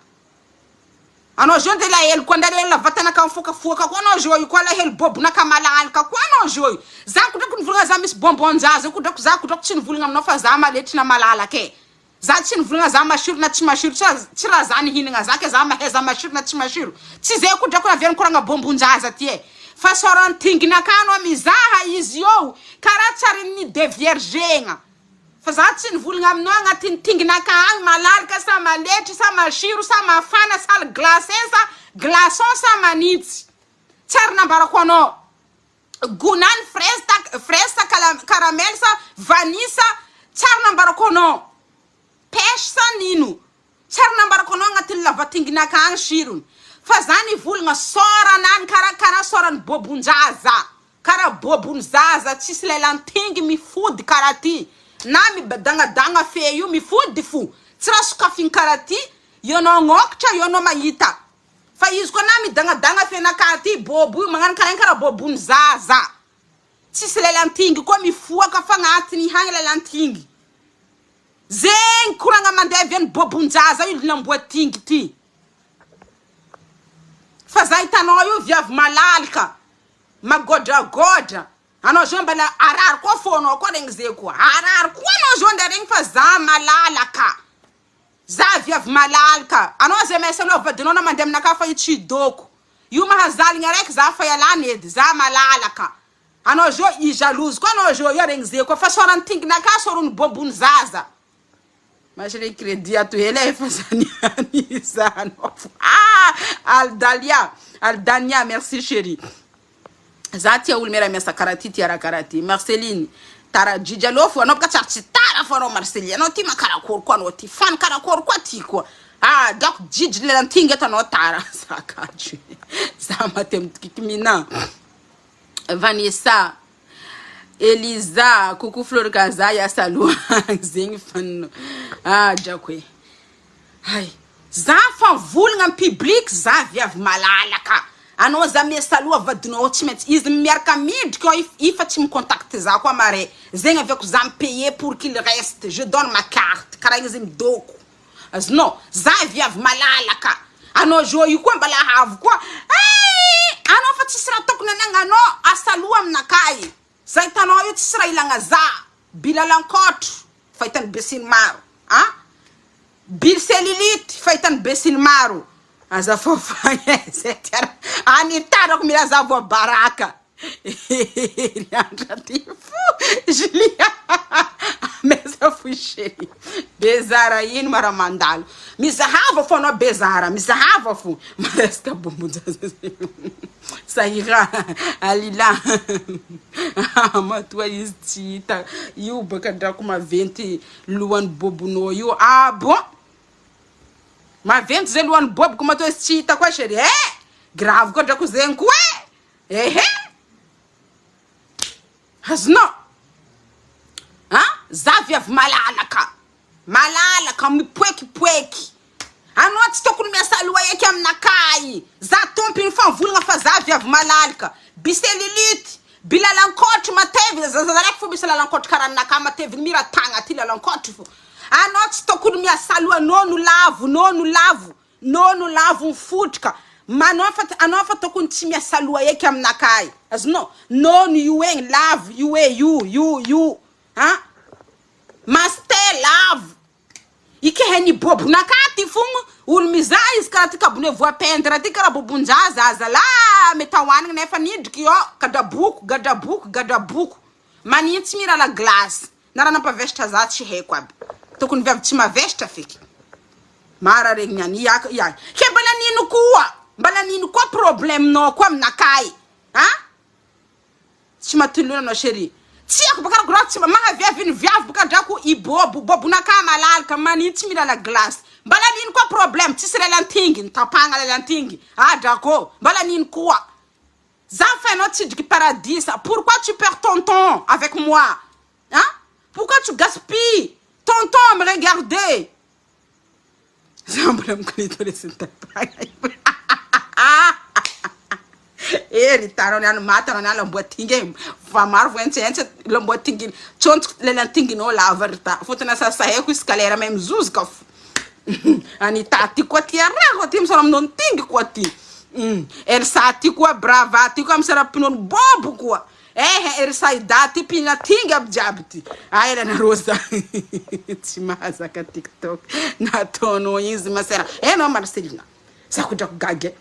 anao zao de lahelo koa ndray lela vatanaka mifoakafoaka koa anao zao io koa alahelo bôbonaka malalaka koa anao zao io za ko drako nivolagna za misy bonbon-jaza ko drako za ko drako tsy nivolagna aminao fa za maletry na malalaka e! Za tsy nivolagna za masiro na tsy masiro tsy tsy raha za nihinagna za ke za mahay za masiro na tsy masiro tsy zay koa drako naveriny koragna bombon-jaza ty e fa sôrantingina ka anao mizaha izy eo karaha tsy ary ni-deviergegna fa za tsy nivolagna aminao agnatin'ny tinginaka agny malalaka sa maletry sa masiro sa mafana sa glacé sa glaçon sa manintsy tsy ary nambarako anao. Gonany fraise ta fraise sa caramel sa vanille sa tsary nambarako anao pêche sa nino tsary nambarako anao agnatin'ny lavatinginaka agny sirony fa za nivolagna sôranany kara kara sôran'ny bôbon-jaza kara bôbon'ny zaza tsisy lelan-tingy mifody kara ty na midagnadagna fe io mifody fo tsy raha sokafigny kara ty eo anao agnôkatra eo anao mahita Fa izy koa na midagnadagna fenaka ty bobo io magnano karaha karaha bobony zaza tsisy lelantingy koa mifoaka fa agnatiny hagny lelantingy zegny koragna mandeha avy any bobon-jaza io lamboa tingy ty fa za hitanao io viavy malalaka magodragodra anao zao mbala arary koa fonao koa regny ze koa arary koa anao zao ndra regny fa za malalaka Za viavy malalaka. Anao aza miasa aloha vadinao na mandeha aminakahy fa io tsy idoko. Io mahazaligna araiky za fa ialany edy. Za malalaka. Anao zao i jalouse koa anao zao io regny ze koa fa sôran'ny tinginakahy sôron'ny bôbon'ny zaza. Ma chérie crédit ato hely e fa za niany izahanao fo. Ah! Aldalia, Aldania merci chérie. Za tia olo miara miasa karaha ty tia raha karaha ty. Marceline, tara jijy aleo fo anao boka tsary tsy tara fo anao Marceline. Anao ty makarakory koa anao ty. Fany karakory koa ty koa. Ah drako jijy lelantinga eto anao tara. Za kajo. Za maty am tokiky mina. Vanessa, Eliza, coucou Fleur Gaza hiasa aloha zegny fanina. Ah drako e. Hay. Za fa volagna am public za viavy malalaka. Anao za miasa aloha vadinao ao tsy maintsy izy miaraka midriky ao i fa tsy mi contact za koa mare. Zegny aviako za mi payer pour qu'il reste, je donne ma carte karaha igny izy midôko. Azonao? Za viavy malalaka. Anao zo io koa mbala avo koa. Hay! Anao fa tsisy raha tokony anagnanao asa aloha aminakahy. Za hitanao io tsisy raha ilagna za. Bilalankôtro fahitan'ny besinimaro a! Bil cellulite fahitan'ny besinimaro. Aza fafagna e, zay ty ara any tarako mila za voabaraka. Heriandra ty fo Julia amaiza fo chérie. Bezara ino ma raha mandalo. Mizahava fo anao Bezara, mizahava fo. Maresaka bombon-jaza Sahira, Alila, matoa izy tsy hita io baka drako maventy lohan'ny bobonao io. Ah bon? Maventy zay lohan'ny boboko matoa izy tsy hita koa chérie. Eh! Grave koa drako zegny koa e! Ehe! Azonao? Ah? Za viavy malalaka. Malalaka, mipoekipoeky. Anao tsy tokony miasa loha eky aminakahy. Za tompiny fa mivolagna fa za viavy malalaka. By cellulite, by lalankôtry matevina, za zaza raiky fo misy lalankôtry karaha aminakahy mateviny mira tagna aty lalankôtry fo. Anao tsy tokony miasa loha, nono lavo, nono lavo, nono lavo mifotroka. Manao fa anao fa tokony tsy miasa loha eky aminakahy. Azonao? Nono io egny, lavo io e, io, io, io. A! Master lavo. Ikehen'ny bobonakahy ty fogno, olo mizaha izy karaha ty kabone voapendre ty karaha bobon-jaza azalahy mety hoanigny nefa nidriky io gadraboko gadraboko gadraboko manintsy mira la glace na raha nampavesatra za tsy haiko aby tokony viavy tsy mavesatra feky mara regny niany ia ia ke mbala nino koa mbala nino koa problème-nao koa aminakahy a Tsy matolona anao chérie. Tsy haiko baka raha tsy mahaviavy ny viavy baka drako i bobo bobonakahy malalaka manino tsy mila la glace mbala nino koa problème tsisy lelantinginy tapahagna lelantingy ah drako mbala nino koa za fa enao tsidriky paradisa pourquoi tu perds ton temps avec moi hein pourquoi tu gaspilles ton temps à me regarder Za mbola mikolito resy tapahagna Eh ry tara niany maty anao niany lamboa tingy e fa maro voentsentsy lamboa tingy tsontsoko lelan-tinginao lava ry ta fôtony asa saheko isaka lera mahay mizozoka fo Anita ty koa ty arako ty misara minono tingy koa ty Elsa ty koa brava ty koa misara mpinono bobo koa Ehe ry Saida ty mpihina tingy aby jiaby ty. Aela nareo za tsy mahazaka tiktok nataonao izy masera. Enao Marcelina za ko drako gaga e.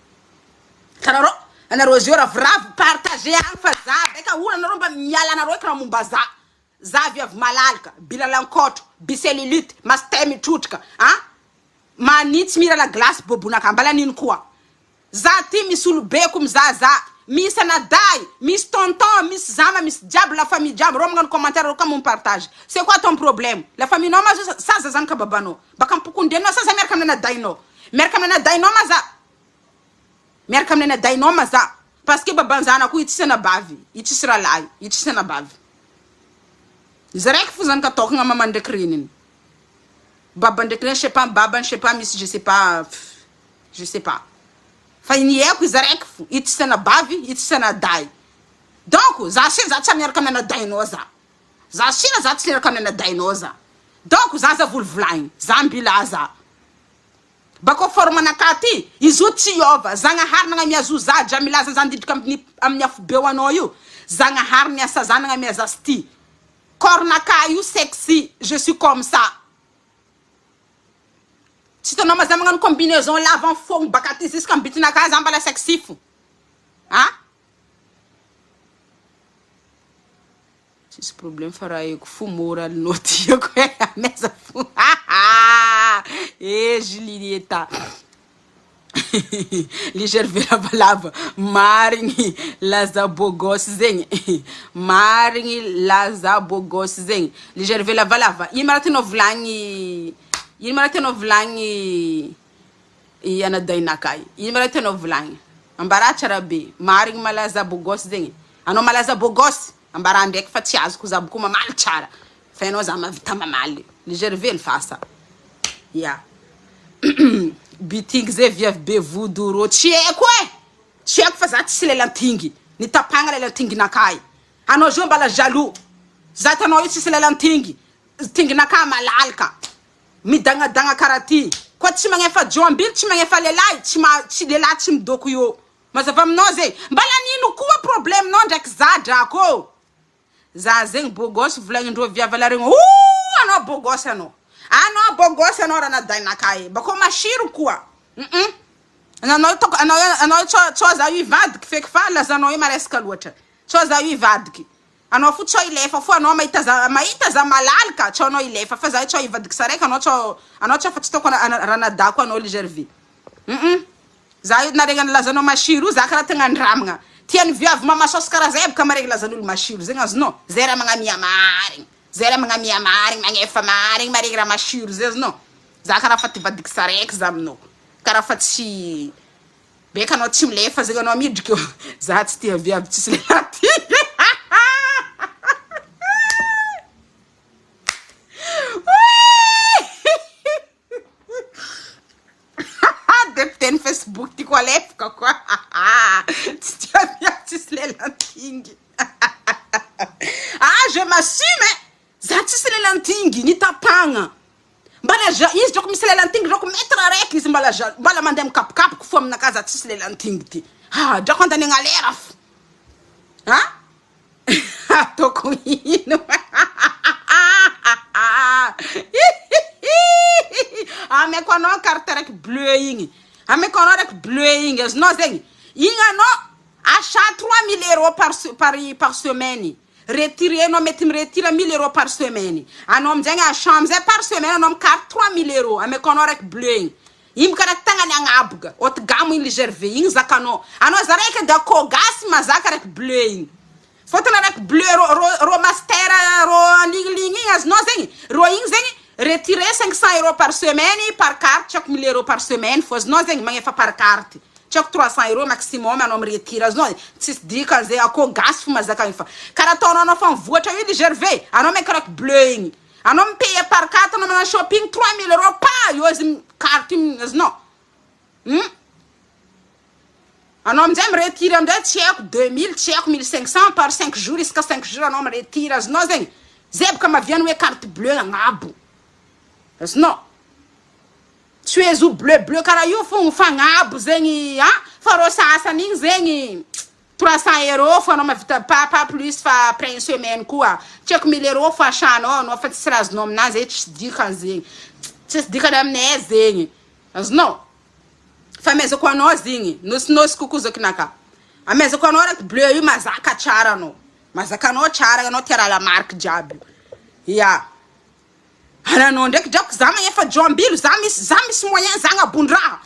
Hitanareo anareo zio ravoravo partager agny fa za beka olo anareo mba miala anareo eky raha momba za. Za viavy malalaka, bilalankôtro, bi cellulite, masitay mitrotrika a manitsy mira la glace bobonaka mbala nino koa. Za ty misy olobeko mizaha za. Misy anadahy, misy tonton, misy zama, misy jiaby la famille jiaby reo magnano commentaire reo ka mon partage. C'est quoi ton problème? La famille nao ma za sa za zanaka babanao? Baka ampokondrenao sa za miaraka amin'ny anadahinao? Miaraka amin'ny anadahinao ma za? Miaraka amin'ny anadahinao ma za? Parce que baban-janako io tsisy anabavy, io tsisy rahalahy, io tsisy anabavy. Izy raiky fo zanaka tokagna mamany ndraiky reniny. Baba ndraiky reniny je sais pas babany je sais pas misy je sais pas je sais pas. Fa ny haiko izy araiky fo, i tsisy anabavy, i tsisy anadahy. Donc za sira za tsy miaraka amin'ny anadahinao za. Za sira za tsy miaraka amin'ny anadahinao za. Donc za za volovolaigny, za mbila za. Bakao forme anakahy ty, izy io tsy hiova, Zagnahary nagnamia zo za, dra milaza za ndidrika amin'ny amin'ny afobe ho anao io, Zagnahary niasa za nagnamia za sy ty. Corps nakahy io sexy, je suis comme ça. Tsy hitanao ma za magnano combinaison lava mifogno baka aty jusque am bitinakahy za mbala sexy fo a! Tsisy problème fa raha haiko fo moralinao tiako e amaiza fo eh Julieta Légère ve lavalava marigny laza beau gosse zegny marigny laza beau gosse zegny Légère ve lavalava ino ma raha tianao volagny ino ma raha tianao volagny i anadahinakahy ino ma raha tianao volagny ambarà tsara be marigny malaza beau gosse zegny anao malaza beau gosse ambarà ndraiky fa tsy azoko za boko mamaly tsara Fa ianao za mahavita mamaly. Légère ve ny fasa? Ya. Bitingy zay viavy be vodo rô tsy haiko e! Tsy haiko fa za tsisy lelantingy. Nitapagna lelantinginakahy. Anao zao mbala jaloux. Za hitanao io tsisy lelantingy. Tinginakahy malalaka. Midagnadagna karaha ty. Koa tsy magnefa joambilo tsy magnefa lelahy tsy ma tsy lelahy tsy midoko io. Mazava aminao zay. Mbala nino koa problème nao ndraiky za drako ô. Za zegny beau gosse volagnindreo viavy laregny ooh anao beau gosse anao anao beau gosse anao ranadahinakahy e bakeo masiro koa humm anao toko anao anao tsô tsô za io hivadiky feky fa lazanao io maresaka loatra tsô za io hivadiky anao fo tsô hilefa fo anao mahita za mahita za malalaka tsô anao hilefa fa za io tsô hivadiky saraiky anao tsô anao tsô fa tsy taoko ranadahiko anao lgervy humm Za io naregny ny lazanao masiro io za karaha tegna andramagna. Tian'ny viavy mamasôsy karaha zay aby ka maregny lazan'olo masiro zegny azonao? Zay raha magnamia marigny, zay raha magnamia marigny, magnefa marigny maregny raha masiro zay azonao? Za karaha fa te vadiky saraiky za aminao, karaha fa tsy beka anao tsy milefa zegny anao midriky eo, za tsy tia viavy tsisy lehilahy tia. Député-n'ny Facebook tiako alefaka koa. Tsy tia viavy tsisy lelantingy. Ah, je m'assume eh. Za tsisy lelantingy, nitapagna. Mbala ja, izy drako misy lelantingy drako mètre araiky izy mbala ja, mbala mandeha mikapokapoko fo aminakahy za tsisy lelantingy ty. Ah, drako andaniagna lera fo. Ah? Ataoko ino? Ameko anao carte raiky bleu igny. Ameko anao raiky bleu igny. Azonao zegny? Igny anao achat 3000 euros par par par semaine. Retirer anao mety miretira 1000 euros par semaine. Anao aminjegny achat amizay par semaine anao mikarte 3000 euros. Ameko anao raiky bleu igny. Igny boka raiky tagnany agnabo ga. Haute gamme igny le gervais igny zakanao. Anao za raiky de akôho gasy mazaka raiky bleu igny. Fôtony raiky bleu rô rô rô master rô en ligne ligne igny azonao zegny. Rô igny zegny retirer 500 euros par semaine par carte tsy haiko mille euros par semaine fô azonao zegny magnefa par carte. Tsy haiko 300 euros maximum anao miretira azonao e. Tsisy dikany zay akôho gasy fô mazaka igny fa karaha ataonao anao fa mivoatra io le gervais anao maika raiky bleu igny. Anao mi payer par carte anao manano shopping 3000 euros pa eo izy carte iny azonao hum anao aminjay mi retire amizay tsy haiko 2000 tsy haiko 1500 par 5 jours isaka 5 jours anao mi retire azonao zegny zay boka maviany hoe carte bleu agnabo azonao Tsy hoe zo bleu bleu karaha io fogna fa agnabo zegny an! Fa reo sasany igny zegny 300 euros fo anao mahavita pas pas plus fa après une semaine koa tsy haiko mille euros fo achat nao anao fa tsisy raha azonao aminazy e tsisy dikany zegny tsisy dikany aminay zegny azonao fa amezako anao zegny nôsinôsy kokoa zokinakahy amezako anao raiky bleu io mazaka tsara anao mazaka anao tsara anao tia raha la marque jiaby io ya. Ary anao ndraiky drako za magnefa joambilo za misy za misy moyen za agnabondraha.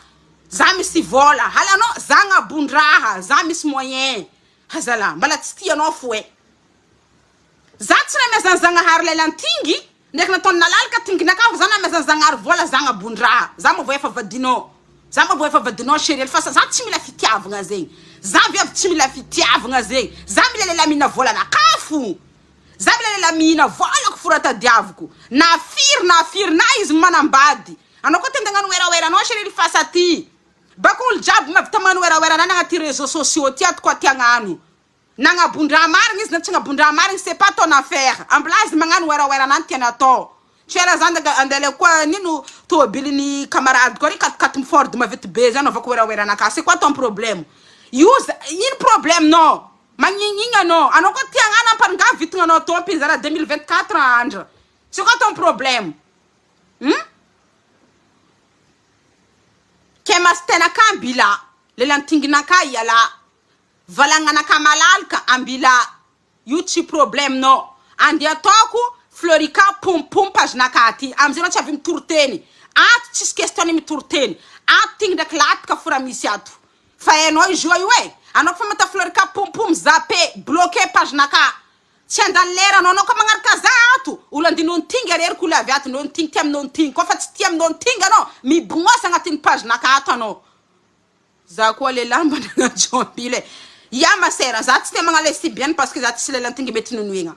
Za misy vôla, halanao za agnabon-draha, za misy moyen. Azalahy, mbala tsy tia anao fo e. Za tsy namezan'i Zagnahary lelan-tingy, ndraiky nataony nalalaka tinginakahy fa za namezan'i Zagnahary vôla za agnabon-draha. Za moa vao efa vadinao. Za moa vao efa vadinao chérie fa za tsy mila fitiavagna zegny. Za viavy tsy mila fitiavagna zegny. Za mila lehilahy mihina vôlanakahy fo. Za mila lehilahy mihina vôlako fo raha tadiaviko. Na firy na firy na izy manambady. Anao koa te andeha hagnano werawera anao chérie ry face aty. Bako olo jiaby mahavita magnano werawera anany agnaty réseaux sociaux ty ato koa ty hagnano. Nagnabon-draha marigny izy na tsy nagnabon-draha marigny c'est pas ton affaire. Ambilà izy magnano werawera anany tiany atao. Tsy ela za nda andeha alaiko koa nino tôbilin'ny camarade-ko ary quatre quatre Ford maventy be zay anaovako werawera anakahy. C'est quoi ton problème? Io za ino problème-nao? Magnignignigny anao. Anao koa tia hagnano ampanongavy vitagnanao tômpiny za raha 2024 andra. C'est quoi ton problème? Hum? Ke masitenakà ambila, lelantinginakà ialà. Valagnanakà malalaka ambila io tsy problème nao andeha ataoko fleurika pom pom page nakà aty amizay anao tsy avy mitory teny ato tsisy question ny mitory teny ato tigny ndraiky latika fo raha misy ato fa hainao izy io io e anao kofa mahita fleurika pom pom zappe bloquer page nakà tsy handany lera anao anao koa magnaraka za ato olo andinony tingy areriko olo avy ato nony tingy ty aminony tingy koa fa tsy tia aminony tingy anao mibognosa agnatin'ny page nakà ato anao Za koa lehilahy mba nagnano jambile e. Ya ma sœur, za tsy tia magnano lesbienne parce que za tsisy lelantingy mety nonoegna.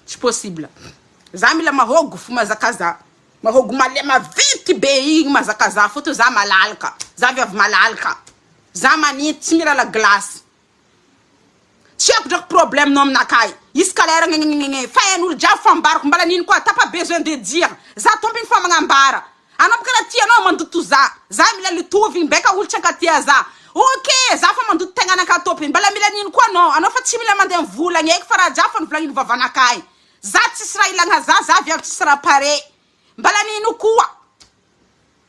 Tsy possible. Za mila mahôgo fo mazaka za. Mahôgo male maventy be igny mazaka za fôtony za malalaka. Za viavy malalaka. Za manintsy tsy mila la glace. Tsy haiko draky problème nao aminakahy isaka lera ngengengenge fa hain'olo jiaby fambarako mbala nino koa t'as pas besoin de dire za tompiny fa magnambara anao boka raha tianao mandoto za za mila litovigny beka olo tsy ankatia za ok za fa mandoto tegnanakahy tompiny mbala mila nino koa anao anao fa tsy mila mandeha mivolagna eky fa raha jiaby fa nivolagniny vavanakahy za tsisy raha ilagna za za viavy tsisy raha pare mbala nino koa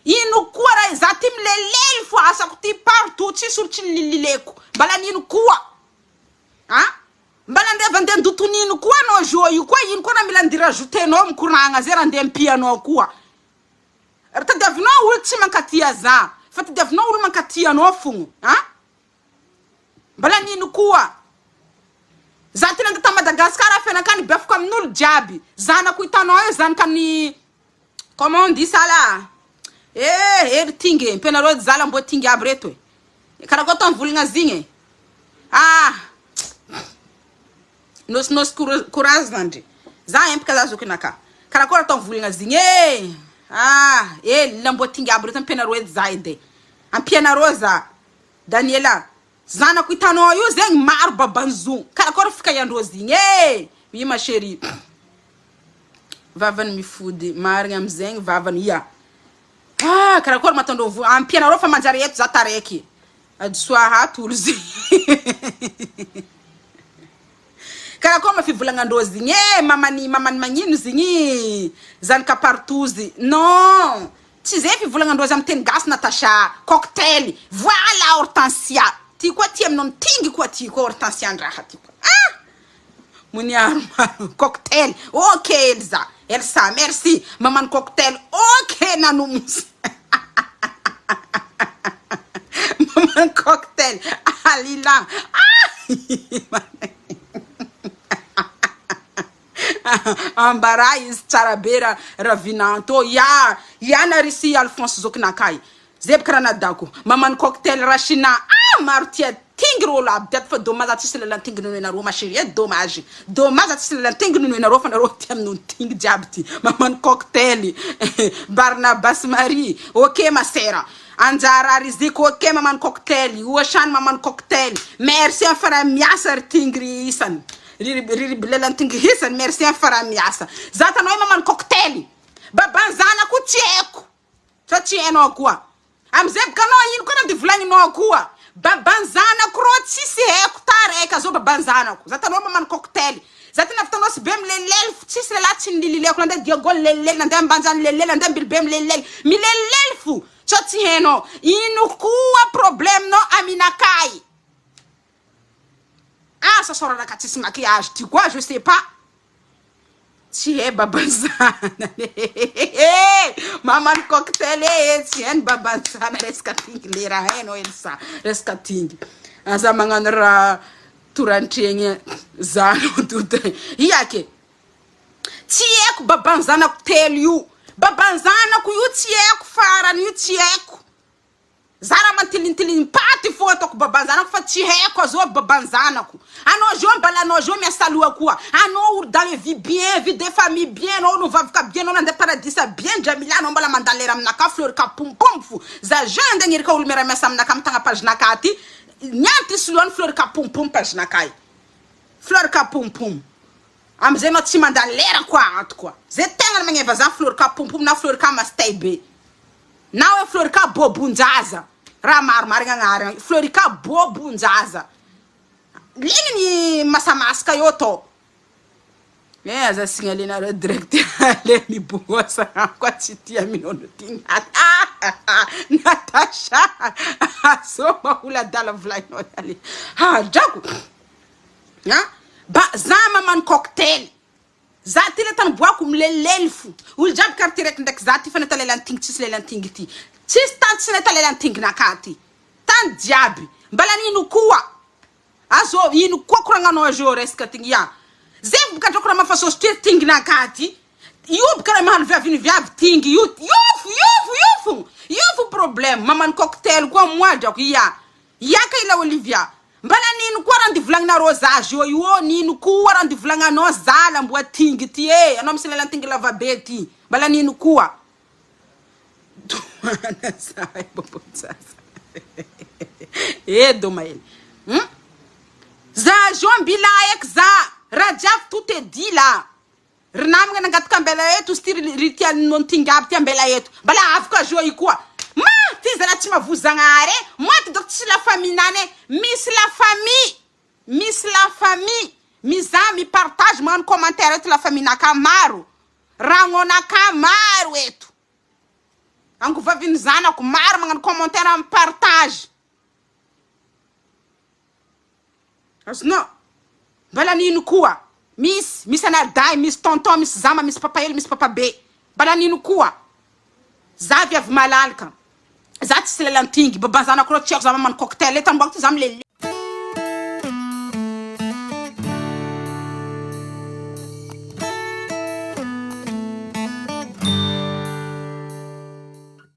Ino koa raha izaho ty milelely fo asako ty partout tsisy olo tsy nililileko mbala nino koa a mbala andeha avy andeha andoto nino koa anao jo io koa ino koa raha mila andeha rajoutenao mikoragna zay raha andeha ampianao koa ry tadiavinao olo tsy mankatia za fa tadiavinao olo mankatia anao fogno a mbala nino koa za ty nandeha ta Madagascar fianakany befoka amin'olo jiaby zanako hitanao io zanakany Comment on dit ça là? Eh, hery tingy e, mpianareo zala mbo tingy aby reto e. Karakory atao mivolagna azy igny e? Ah! Nosinosy courage zandry. Za empaka za zokinaka. Karakory atao mivolagna azy igny e? Ah, eh, lambo tingy aby reto ampianareo edy za edy e. Ampianareo za. Daniela, zanako hitanao io zegny maro baban'zo. Karakory fikahiandrozy igny e? Oui ma chérie. Vavany mifody marigny amizegny vavany ia ah karakory mahatondro vo ampianareo fa manjary eto za taraiky adosoa ato olo zegny karakory ma fivolagnandreo zegny e mamany mamany magnino zegny zanaka partozy non tsy zay fivolagnandrozy amy teny gasy Natacha cocktail voila Hortensia ty koa ty aminao mitingy koa ty koa Hortensia ndraha ty koa ah Muniaro maro cocktail ok Elsa Elsa merci maman cocktail ok nanomosy maman cocktail alila ambara izy tsara be ra ravinanto ya ya narisy Alphonse zokinakay Zebaka ranadako maman cocktail rachina ah maro tia tingy reo olo aby teto fa dommage za tsisy lalan tingy nono enareo ma cherie eh dommage dommage za tsisy lalan tingy nono enareo fa nareo tia minono tingy jiaby ty maman cocktail Barnabas Marie ok ma sera Anjara Riziko ok maman cocktail Oashany maman cocktail merci am fa raha miasa ry tingy ry isany ry ry lalan tingy isany merci am fa raha miasa za tanao hoe maman cocktail baban zanako tsy haiko Fa tsy hainao koa. Amizay boka anao ino koa de volagninao koa. Baban zanako rô tsisy haiko tareka zao baban zanako. Za tanao mamano cocktail. Za tena avy tanao sy be milelilely tsisy lehilahy tsy nililileko nandeha Diego nilelilely nandeha Ambanja nilelilely nandeha Ambilobe milelilely milelilely fo sao tsy hainao. Ino koa problème nao aminakahy. Asa sao raraka tsisy maquillage ty koa je sais pas. Tsy hay baban'ny zanany e! Maman'ny cocktail e! Tsy hainy baban'ny zanany resaka tingy le raha hainao Elsa resaka tingy. Aza magnano raha torantregny zanao doda iake. Tsy haiko baban'ny zanako telo io. Baban'ny zanako io tsy haiko farany io tsy haiko. Za raha mantilintilim-paty fô ataoko baban-zanako fa tsy haiko azovy baban-zanako. Anao zao mbala anao zao miasa loha koa. Anao olo dans le vie bien, vie de famille bien, anao olo mivavaka bien, anao nandeha paradisa bien Djamila anao mbola mandany lera aminakahy fleur ka pompompo fo. Za jeune andeha agniraka olo miara miasa aminakahy mitagna page nakahy aty, niany ty soloany fleur ka pompom page nakahy. Fleur ka pompom. Amizay anao tsy mandany lera koa ato koa. Zay tegna ny magneva za fleur ka pompom na fleur ka mastay be. Na hoe Florica bobon-jaza, raha marimarigna agnarana io, Florica bobon-jaza, legny ny masamasaka eo atao. Eh aza signaler-nareo direct le mibosa koa tsy tia minono ty Natacha azô mahola adala volaninao ale hadrako a ba za mamano cocktail Za ty le tany boako milelilely fo. Olo jiaby quartier raiky ndraiky za ty fa nahita lelantingy tsisy lelantingy ty. Tsisy tany tsy nahita lelantinginakahy ty. Tany jiaby. Mbala nino koa. Azo ino koa koragnanao azo resaka ty ya. Zay boka drako raha mafa sôsy ty tinginakahy ty. Io boka raha mahalo viavy ino viavy tingy io. Io fo io fo io fo. Io fo problème. Mamano cocktail koa moi drako ya. Ia kay la Olivia? Mbala nino koa raha ndivolagninareo za zio io ô, nino koa raha ndivolagnanao za la mboa tingy ty e, anao misy lalan-tingy lavabe ty, mbala nino koa? Tohana za e bobon-jaza e doma hely hum za zio mbila eky za, raha jiaby tout est dit là. Ry namagna nangataka ambela eto izy ty ry ry tia nontingy aby ty ambela eto mbala avoka jour io koa ma ty zala tsy mavozo zagnahary e moi ty doko tsy la famille nany e misy la famille misy la famille mizaha mi partage magnano commentaire eto la famille naka maro ragnonaka maro eto angovaviny zanako maro magnano commentaire mi partage Azonao? Mbala nino koa? Misy, misy anadahy, misy tonton, misy zama, misy papa hely, misy papa be. Mbala nino koa? Za viavy malalaka. Za tsisy lelantingy. Babanzanako reo tsy haiko za mamano cocktail. Eto ambako ty za milele.